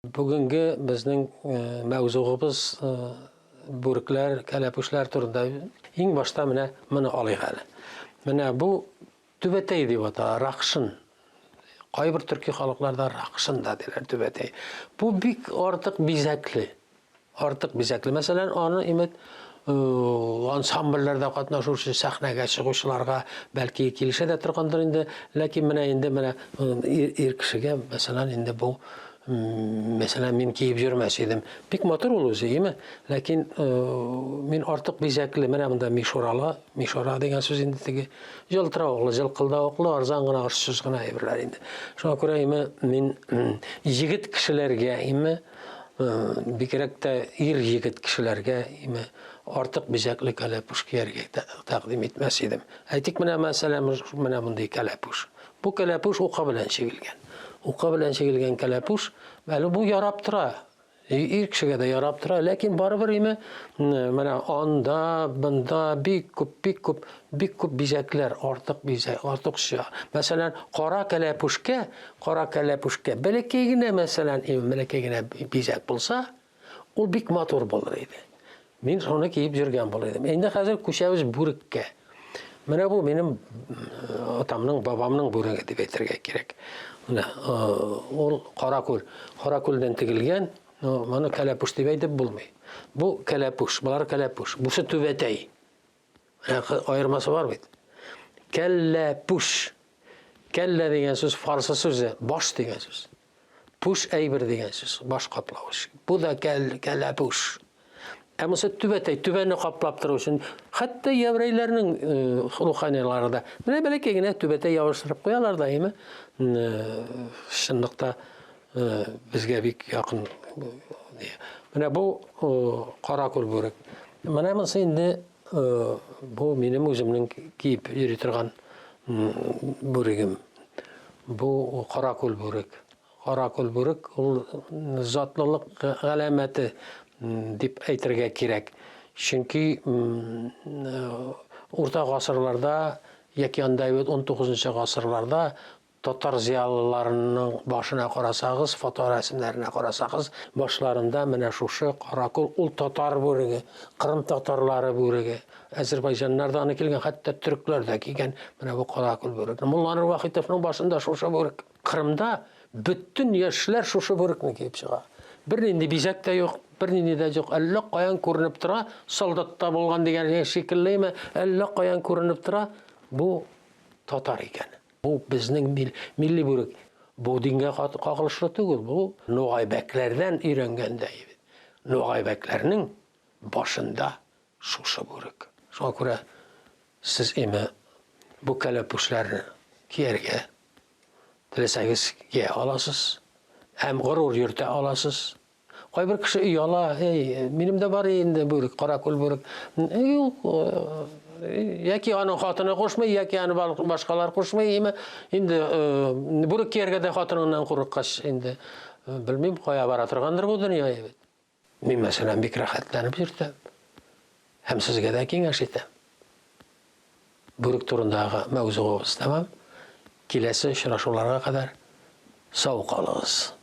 Бүгенге безнең мәүзугыбыз бүрекләр, кәләпүшләр турында. Иң башта менә моны алыйк әле. Менә бу түбәтәй дип атала, ракшын. Кайбер төрки халыкларда ракшын да диләр түбәтәй. Бу бик артык бизәкле. Артык бизәкле. Мәсәлән, аны имет ансамбльләрдә катнашучы сәхнәгә чыгучыларга бәлки килешә дә торгандыр инде. Ләкин менә инде менә ир, ир кешегә, мәсәлән, инде бу мәсәлән, мин киеп йөрмәс идем. Бик матур ул үзе, име? Ләкин мин артык бизәкле, менә монда мишуралы, мишура дигән сүз инде теге җылтыравыклы, җылкылдавыклы, арзан гына, очсыз гына әйберләр инде. Шуңа күрә име мин егет кешеләргә име Бигрәк тә ир-егет кешеләргә име артык бизәкле кәләпүш кияргә тәкъдим итмәс идем. Әйтик, менә мәсәлән, менә мондый кәләпүш. Бу кәләпүш ука белән чигелгән. Ука белән чигелгән кәләпүш, әле бу ярап тора. Ир кешегә дә ярап тора, ләкин барыбер име менә анда, бында бик күп, бик күп, бик күп бизәкләр, артык бизәк, артыкча. Мәсәлән, кара кәләпүшкә Кара кәләпүшкә бәләкәй генә, мәсәлән, бәләкәй генә бизәк булса, ул бик матур булыр иде. Мин шуны киеп йөргән булыр идем. Инде хәзер күчәбез бүреккә. Менә бу минем атамның, бабамның бүреге дип әйтергә кирәк. Менә ул каракүл. Каракүлдән тегелгән, моны кәләпүш дип әйтеп булмый. Бу кәләпүш, болар кәләпүш. Бусы түбәтәй. Менә аермасы бар бит. Кәлләпүш. Кәллә дигән сүз фарсы сүзе, баш дигән сүз. Пүш әйбер дигән сүз, баш каплавыч. Бу да кәл, кәләпүш. Ә монысы түбәтәй, түбәне каплап тору өчен, хәтта еврейләрнең э, руханилары да менә бәләкәй генә түбәтәй ябыштырып куялар да, әйме? Э, чынлыкта э, безгә бик якын. Менә бу каракүл бүрек. Менә монысы инде Бу минем үземнең киеп йөри торган бүрегем. Бу каракүл бүрек. Каракүл бүрек ул затлылык галәмәте дип әйтергә кирәк. Чөнки урта гасырларда яки анда бит 19 гасырларда Татар зыялыларының башына карасагыз, фоторәсемнәренә карасагыз, башларында менә шушы каракул, ул татар бүреге, кырым татарлары бүреге. Әзербайҗаннар да аны килгән, хәтта төрекләр дә кигән менә бу каракул бүрекне. Мулланур Вахитовның башында шушы бүрек. Кырымда бөтен яшьләр шушы бүрекне киеп чыга. Бернинди бизәк тә юк, бернинди дә юк. Әллә каян күренеп тора, солдатта булган дигән шикеллеме, әллә каян күренеп тора, бу татар икән. Бу безнең милли бүрек. Бу дингә кагылышлы түгел, бу нугайбәкләрдән өйрәнгәндә. Нугайбәкләрнең башында шушы бүрек. Шуңа күрә сез име бу кәләпүшләрне кияргә теләсәгез кия аласыз һәм горур йөртә аласыз. Кайбер кеше ояла, эй, минем дә бар инде бүрек, каракүл бүрек. Юк, яки аның хатыны кушмый, яки аны башкалар кушмый, име. Инде бүрек кияргә дә хатыныңнан курыккач, инде белмим, кая бара торгандыр бу дөнья бит. Мин, мәсәлән, бик рәхәтләнеп йөртәм. Һәм сезгә дә киңәш итәм. Бүрек турындагы мәүзугыбыз тәмам. Киләсе очрашуларга кадәр сау калыгыз.